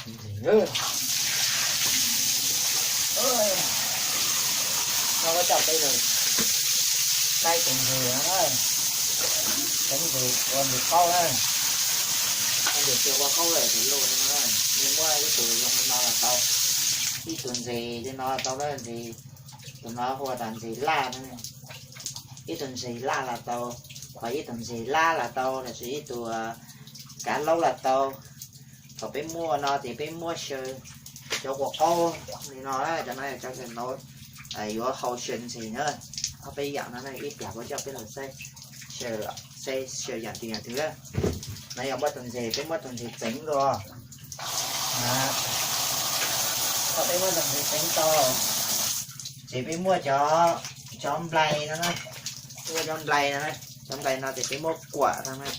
Ntxim, no koj coj peb lug saib tus ntxim no na. Saib ntxim ua ntxim qaub na. Ua ntxim ua qaub lawm tus luj no na. Nws muab ib tug zoo li no los tau, ib tug ntxim li no los tau na, ntxim, tus no hu ua ntxim laj na. Ib tug ntxim laj los tau, ho ib tug ntxim lab los tau, lossis ib tug kav laub los tau. Thaum peb muaj no ces peb muab xyaw cov kua qaub li no, cov no yog cov xyaw ntaub, yuav hau xyaw ntxim na. Ob peb yam no ib pliag kuv coj peb lug saib, saib xyaw yam twg yam twg na. No yog muab tus ntxim, peb muab tus ntxim txeev dua. Thaum peb muab tus ntxim txeev tau ces peb muab cov, cov nplai no na, peb muab cov nplai no na, cov nplai no ces peb muab kuam no na,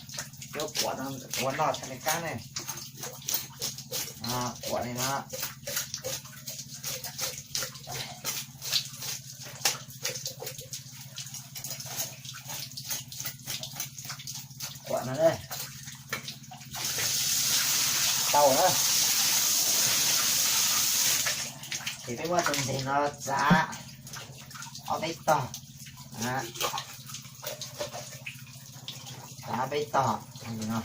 muab kuam no ua noj txhaj li qab ne. Kuam li no. Kuam no tau na. Ces peb muab tus ntxim no txav ob peb tog, txav ob peb tog no.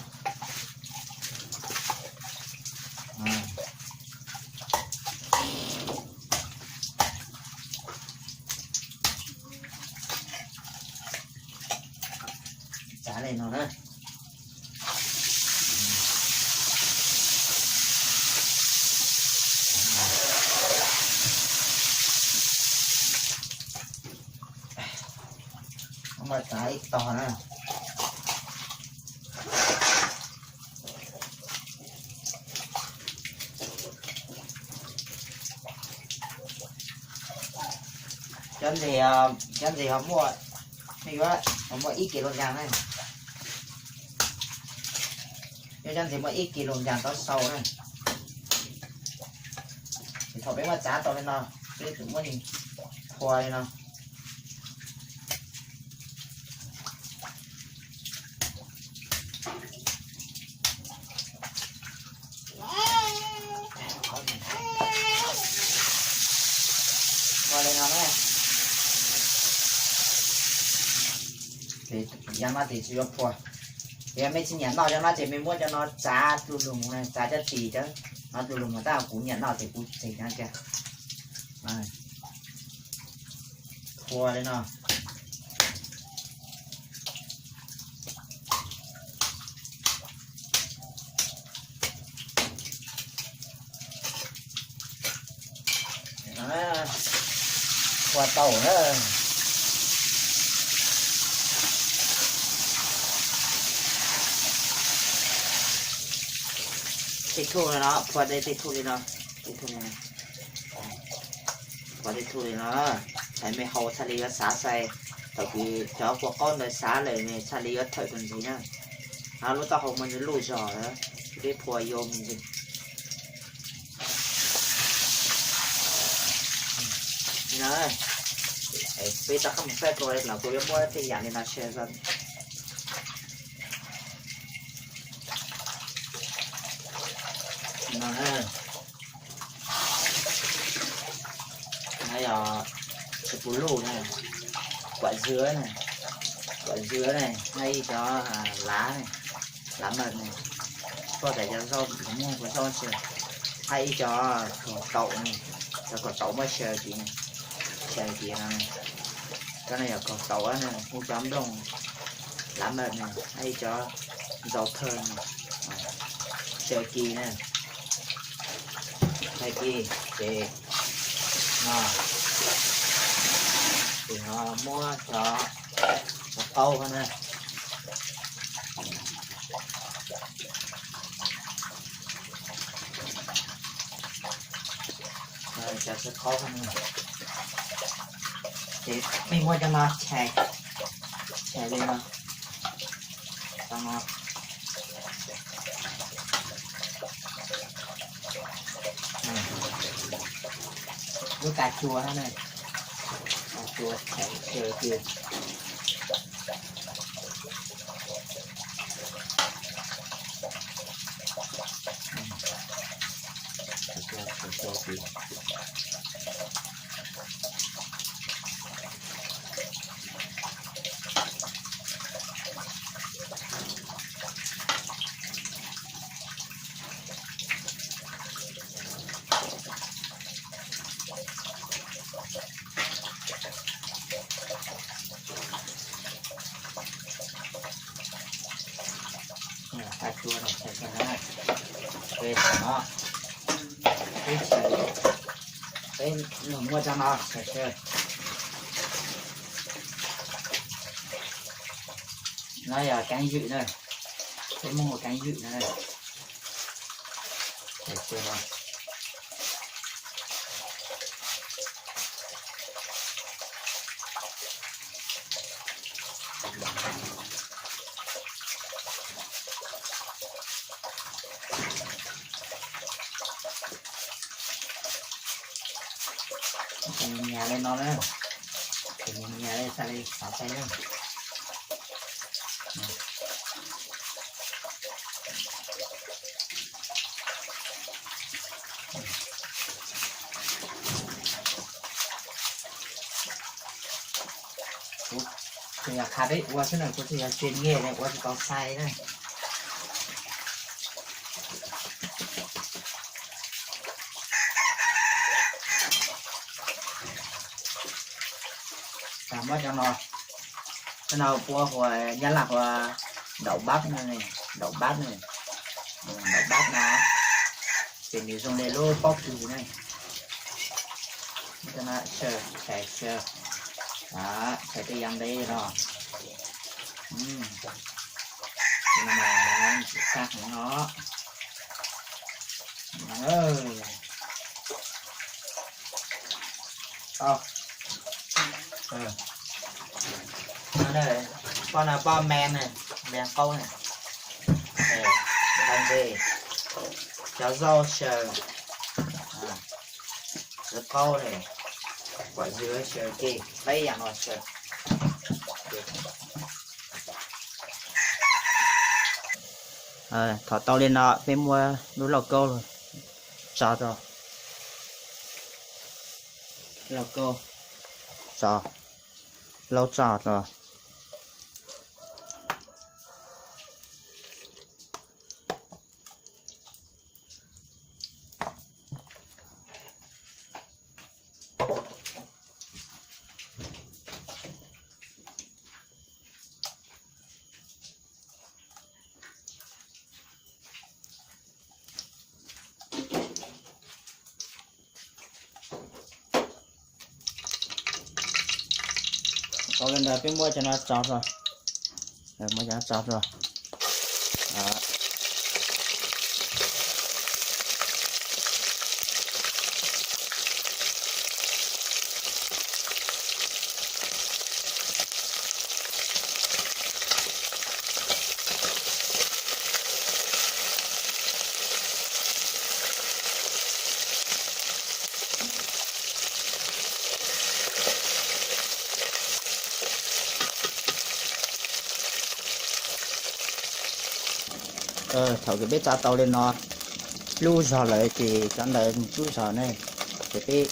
Txav li no na. Muab txav ib tog na. Cov ntxim, cov ntxim ho muaj, ho muaj ib kis lus nkas na. Cov ntxim muaj ib kis lus nkas tau xaus na. Ces thaum peb muab txav tau li no, peb muab phua li no. Ua li no na. Ces yam no ces tsis yuav phua. Yog mej tsis nyiam noj cov no ces mej muab cov no txav dlug lug, txav cov ris cov no dlug lug mas tab kuv nyiam noj ces kuv txav no kiag. Phua li no. Phua tau na. Tej thuj no, phua tej thuj li no. Tej thuj li no. Phua tej thuj li no. Thaum mej hau txhaj li yuav xav sai, thaum kws cov kua qaub ntawd xav lawm txhaj li yuav thawm tus ntxiv na. Lub taub hau muaj nws luj zog, peb phua yau me ntsis. Peb rov qab mus saib dlua los kuv yuav muab tej yam li no share. No, no yog tsis pus luj na, kuam zwv na, kuam zwv na, hab ib cov lav na, lav mas na, koj tas cov zaub, muag cov zaub tsi, hab ib cov kaug taum na, cov kaug taum muab xyaw kiv na, xyaw kiv no, cov no yog kaug taum na, ib cov nplooj, lav mas na, hab ib cov ntxaus thawj na, xyaw kiv na, xyaw kiv ces no, ces no muab cov, cov qaub na. Cov sawv qaub no, ces mej muab cov no tshais, tshais li no, tau no. Lub kav cua no na, kav cua tshais xyaw kiv. Tha cua no, tha cua no. Peb thaum no, peb tsis, peb lug muab cov no sawv sawv. No yog keeb zwm na, peb muab ua keeb zwm na. Tha cua no. Nyas li no na, nyas li xav li xav tau na. Kuv tsuas yog qha peb ua xwb na, kuv tsuas yog tsis nyiam ua tsis tau xais na. Muab cov no, cov no puab hu, Nyab Laj hu đậu bắp no, đậu bắp no, đậu bắp no, ces nws zoo li lub pob kws ne. Muab cov no sawv, tshais sawv, tshais tej yam ntev no. Tsis tag heev no. Pob no pob me, me qaub ne, nqaij ntseg, cov zaub sawv, txiv qaub ne, kuam zwm sawv, ces peb yam no sawv. Thaum tau li no peb muab lub lauj kaub tso rau, lauj kaub tso, laub tso rau. Tau li ntawd peb muab cov no tso rau, muab cov no tso rau. Thaum kws peb tso tau li no, plub zog lawm ces cov ntawd plub zog ne, ces peb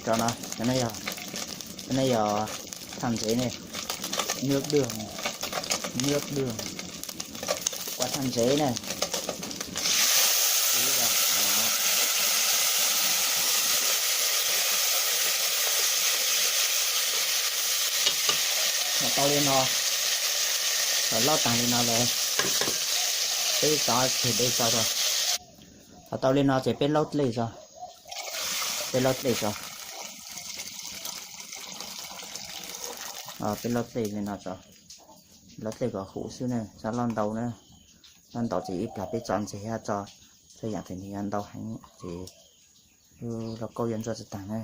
tso no, cov no yog thaj ntsev ne, nước đường, nước đường, kua thaj ntsev ne. Tau li no, thaum loj taag li no lawm, peb tso ceg dej tso rau. Thaum tau li no ces peb laub dlej tso, peb laub dlej tso, peb laub dlej li no tso, laub dlej kom huv xwb ne, txhob laub ntau na, laub ntau ces ib plag peb tso ntses hab tso txhua yaam ces nws yuav ntau heev ces lub lauj kaub yuav ntsuab tsi taag na.